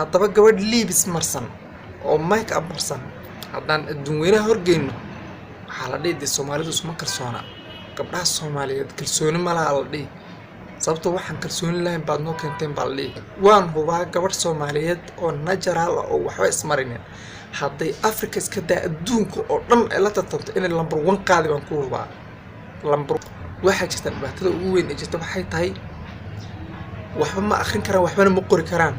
Haddaba gabadh lips marsan oo make up marsan haddaan adduun weynaha horgeyno, waxaa la dhihi, dee Soomaalidu isma kalsoona, gabdhaha Soomaaliyeed kalsooni ma laha la dhihi. Sababto waxaan kalsooni lahayn baad noo keenteen baa la dhihi. Waan hubaa gabadh Soomaaliyeed oo natural ah oo waxba ismarinin, hadday Africa iska daa, adduunka oo dhan ay la tartanto, inay number one qaadi baan ku hubaa. Number waxaa jirta, dhibaatada ugu weyn ee jirta waxay tahay waxba ma akrin karaan, waxbana ma qori karaan.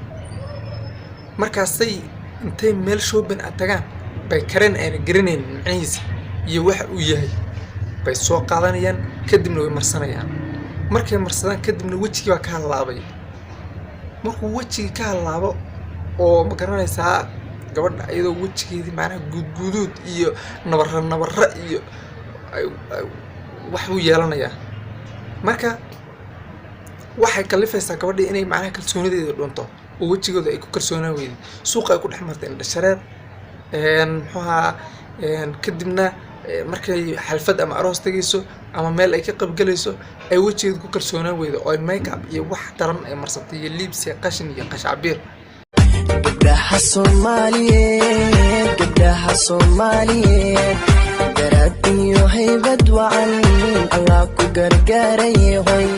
Markaasay intay meel shopping a tagaan bay kareen ayna garanaynin macnihiisa iyo waxa uu yahay bay soo qaadanayaan, kadibna way marsanayaan. Markay marsadaan kadibna wejigii baa ka hallaabay. Markuu wejigii ka hallaabo oo ma garanaysaa, gabadha iyadoo wejigeedii macnaha guudguduud iyo nabarra nabarra iyo wax buu yeelanayaa. Marka waxay kalifaysaa gabadhii inay macnaha kalsoonideeda dhunto oo wejigooda ay ku kalsoonaan weyday, suuqa ay ku dhex martay indha shareer, muxuu ahaa. Kadibna markay xalfad ama aroos tegayso ama meel ay ka qaybgalayso, ay wejigeeda ku kalsoonaan weydo oo ay make up iyo wax daran ay marsatay iyo lips iyo qashin iyo qashacbiir. Gabdhaha Soomaaliyeed, gabdhaha Soomaaliyeed, garaad iyo haybad wacan Allah ku gargaaraye hoy.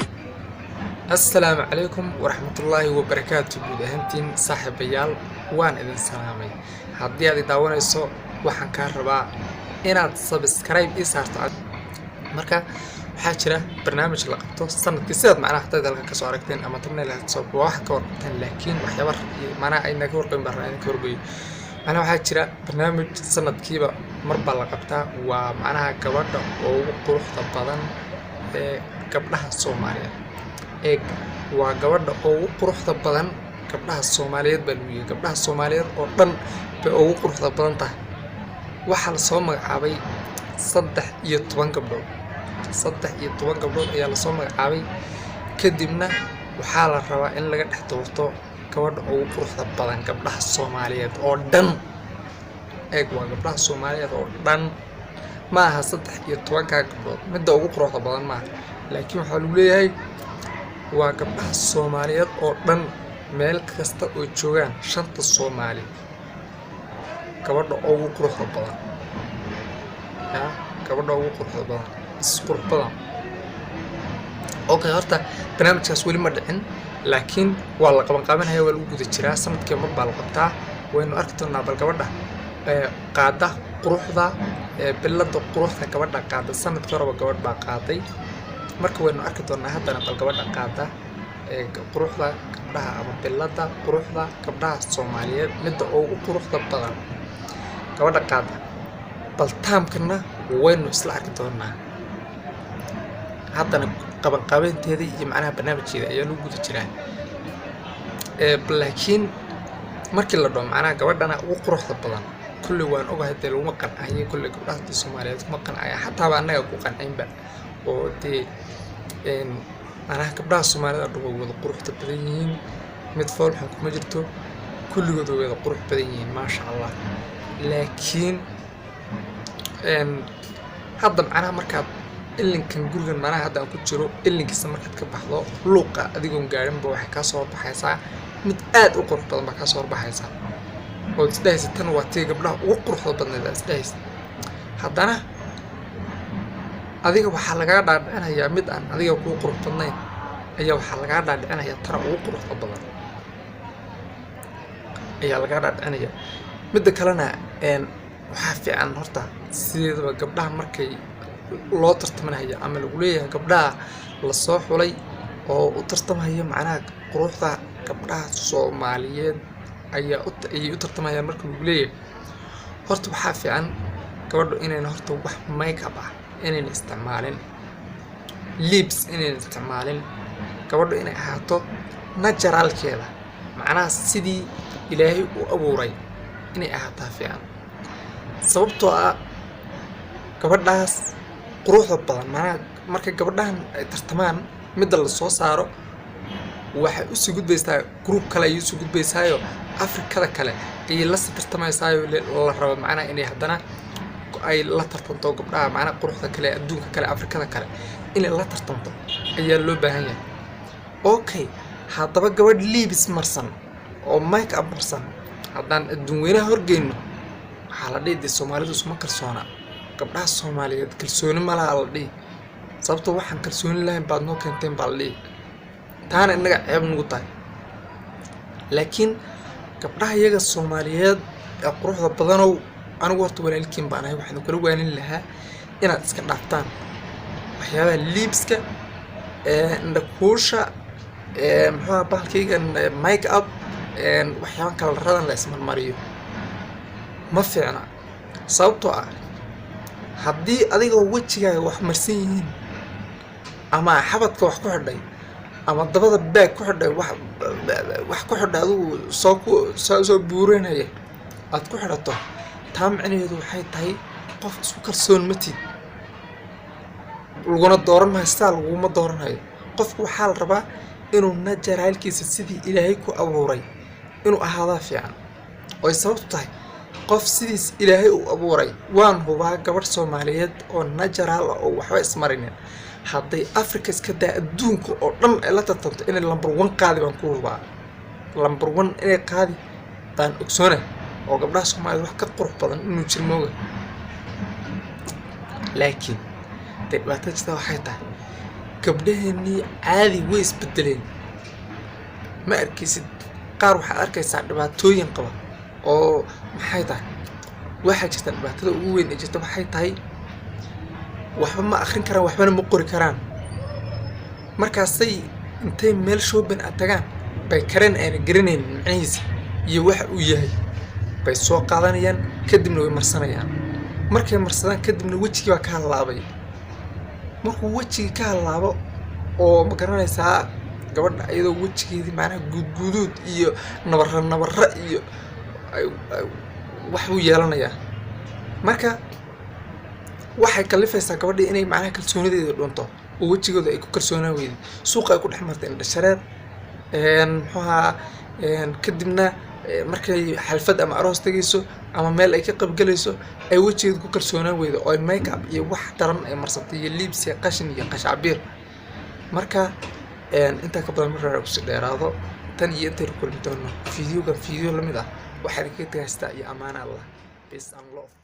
Assalaamu calaykum waraxmatullaahi wabarakaatu. Guud ahaantiin saaxiibayaal, waan idin salaamay. Haddii aad i daawanayso, waxaan kaa rabaa inaad subscribe ii saarto. Marka waxaa jira barnaamij la qabto sanadkii, sidaad macnaha hadaad halkan kasoo aragteen ama thumbnail soo wax ka warqabteen, laakiin waxyaaba macnaha ay naga warqabin baan rabaa idinka wargeeyo. Macnaha waxaa jira barnaamij sanadkiiba mar baa la qabtaa, waa macnaha gabadha ugu quruxda badan ee gabdhaha Soomaaliyeed. Eeg, waa gabadha ugu quruxda badan gabdhaha Soomaaliyeed baa lagu yiri. Gabdhaha Soomaaliyeed oo dhan bay ugu quruxda badan tahay. Waxaa lasoo magacaabay 13 gabdhood. 13 gabdhood ayaa lasoo magacaabay. Kadibna waxaa la rabaa in laga dhex doorto gabadha ugu quruxda badan gabdhaha Soomaaliyeed oo dhan. Eeg, waa gabdhaha Soomaaliyeed oo dhan, ma aha 13-kaa gabdhood midda ugu quruxda badan maaha, laakiin waxaa lagu leeyahay waa gabdhaha Soomaaliyeed oo dhan, meel kasta oo joogaan, shanta Soomaali, gabadha ugu quruxda badan, ya gabadha ugu quruxda badan, is qurux badan. Okay, horta barnaamijkaas weli ma dhicin, laakiin waa la qaban qabanaya, waa lagu guda jiraa. Sanadkii mar baa la qabtaa. Waynu arki doonaa bal gabadha qaada quruxda, bilada quruxda gabadha qaada. Sanadkii horeba gabadh baa qaaday. Marka waynu arki doonaa haddana bal gabadha qaada quruxda gabdhaha ama bilada quruxda gabdhaha Soomaaliyeed, midda ugu quruxda badan gabadha qaada. Bal taamkana waynu isla arki doonaa. Haddana qabanqaabeynteeda iyo macnaha barnaamijkeeda ayaa lagu guda jiraa. Laakiin markii la dhaho macnaha gabadhana ugu quruxda badan, kulley waan ogahay dee laguma qancayay. Kulley gabdhaha dee Soomaaliyeed kuma qancaya, xataaba annaga ku qancaynba oo dee macnaha gabdhaha Soomaalida dhan way wada quruxda badan yihiin, mid foolxun kuma jirto, kulligood way wada qurux badan yihiin, maasha Allah. Laakiin hadda macnaha markaad ilinkan gurigan macnaha hadda aan ku jiro ilinkiisa markaad ka baxdo, luuqa adigoon gaarinba, waxay kaa soo horbaxaysaa mid aad u qurux badan baa kaa soo horbaxaysaa ood isdhahaysa tan waa tii gabdhaha ugu quruxda badneed aad isdhahaysa. Haddana adiga waxaa lagaa dhaadhicinayaa mid aan adiga kuu qurux badnayn ayaa waxaa lagaa dhaadhicinayaa tana ugu quruxda badan ayaa lagaa dhaadhicinaya. Midda kalena waxaa fiican horta sideedaba gabdhaha markay loo tartamanaya ama lagu leeyahay gabdhaha lasoo xulay oo u tartamaya macnaha quruxda gabdhaha Soomaaliyeed ayaa ayay u tartamayaan marka lagu leeyahay, horta waxaa fiican gabadhu inayna horta wax make up ah inayna isticmaalin, lips inayna isticmaalin, gabadhu inay ahaato naturalkeeda, macnaha sidii Ilaahay u abuuray inay ahaataa fiican. Sababtoo ah gabadhaas quruxda badan, macnaha marka gabadhahan ay tartamaan, midda lasoo saaro waxay usii gudbaysaa group kale ayay usii gudbaysaayo, Afrikada kale ayay lasii tartamaysaayo. La rabo macnaha inay haddana ay la tartanto gabdhaha macnaha quruxda kale, adduunka kale, Afrikada kale inay la tartanto ayaa loo baahan yahay. Okay, haddaba gabadh lips marsan oo make up marsan haddaan adduun weynaha horgeyno, waxaa la dhihi, dee Soomaalidu isuma kalsoona, gabdhaha Soomaaliyeed kalsooni ma laha la dhihi, sababtoo waxaan kalsooni lahayn baad noo keenteen baa la dhihi. Taana innaga ceeb nagu tahay. Laakiin gabdhaha iyaga Soomaaliyeed ee quruxda badanow, anigu horta walaalkiin baan ahay, waxaan kula waanin lahaa inaad iska dhaaftaan waxyaabaha lips-ka, indhakuusha, muxuu aha, bahalkaygan make up, waxyaaban kalaradan la ismarmariyo ma fiicna. Sababtoo ah haddii adigoo wejigaaga wax marsan yihiin ama xabadka wax ku xidhay ama dabada baag ku xidhay, wax ku xidhay, adigu soo ku soo buuranaya aad ku xidhato, taa micnaheedu waxay tahay qof isku kalsoon ma tid, laguna dooran maayo, sidaa laguma dooranayo. Qofku waxaa la rabaa inuu naturalkiisa, sidii Ilaahay ku abuuray, inuu ahaadaa fiican. Oy sababtu tahay qof sidiis Ilaahay u abuuray, waan hubaa gabadh Soomaaliyeed oo natural ah oo waxba ismarinin, hadday Africa iska daa, adduunka oo dhan ay la tartamto, inay number one qaadi baan ku hubaa. Number one inay qaadi baan ogsoona, oo gabdhaha Soomaaliyeed wax ka qurux badan inuu jir mooga. Laakiin dee dhibaatada jirta waxay tahay gabdhaheenii caadi way isbedeleen. Ma arkaysid, qaar waxaad arkaysaa dhibaatooyin qaba oo maxay tahay waxaa jirta. Dhibaatada ugu weyn ee jirta waxay tahay waxba ma akrin karaan, waxbana ma qori karaan. Markaasay intay meel shopping a tagaan bay kareen ayna garanaynin macnihiisa iyo waxa uu yahay bay soo qaadanayaan, kadibna way marsanayaan. Markay marsadaan kadibna wejigii baa ka hallaabay. Markuu wejigii ka hallaabo oo ma garanaysaa, gabadha iyadoo wejigeedii macnaha guudguduud iyo nabarra nabarra iyo wax buu yeelanayaa. Marka waxay kalifaysaa gabadhii inay macnaha kalsoonideeda dhunto oo wejigooda ay ku kalsoonaan weyday, suuqa ay ku dhex martay indha shareer, muxuu ahaa, kadibna markay xalfad ama aroos tegayso ama meel ay ka qaybgalayso ay wejigeeda ku kalsoonaan weydo oo ay make up iyo wax daran ay marsatay iyo lips iyo qashin iyo qashcabiir. Marka intaa ka badan mar kusii dheeraado. Tan iyo intaynu kulmi doono videogan video lamid ah, waxaa idinkaga tagaystaa iyo amaana Allah. Peace and love.